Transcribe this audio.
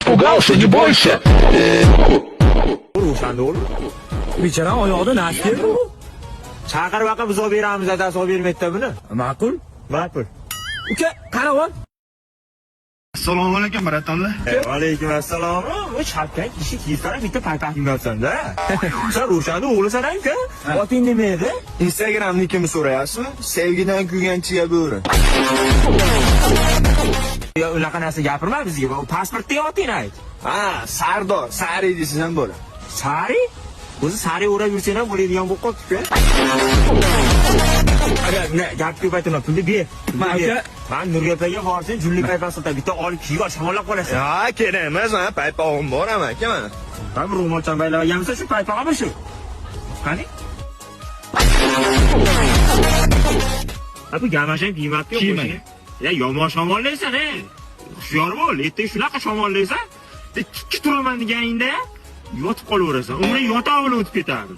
Испугался, не бойся. O'shanda o'g'lim. Bechora oyog'ida nasi bu. Chaqirib aka, biz olib beramiz, adasi olib bermaydi buni. Ma'qul. Ma'qul. Uka, qarab. Assalomu alaykum, братан lar. Alaykum assalom. Bu shapkang kishi kiysana, bitta paypaq kiymayapsan-da. Sen Ro'shanni o'g'lisan aka. Oting nima edi? Instagramnikini so'rayapsizmi? Sevgidan kuygan chiya bo'ri. Ya unaqa narsa gapirma bizga. Bu pasportdagi otingni ayt. Ha, Sardor, Sari desangiz ham bo'ladi. Sari? O'zi sari o'rab yursang ham bo'ladigan bo'lib qolibdi-ku. Aka, ne, gap ko'paytirma, pulni ber. Ma, aka. Man Nurgapaga borsang, julli paypaq sotadi. Bitta olib kiyib ol, shamollab qolasan. Ha, kerak emas, ha, paypog'im bor ham aka mana. Ha, bu ro'molchan baylaganmisan, shu paypog'imi shu? Qani? Ha, bu gamashang kiymabdi-ku. Kiymagan. Ya yomon shamollaysan, ey. Hushyor bo'l, ertaga shunaqa shamollaysan, tikka turaman deganingda yotib qolaverasan. Umring yotog'i bilan o'tib ketadi.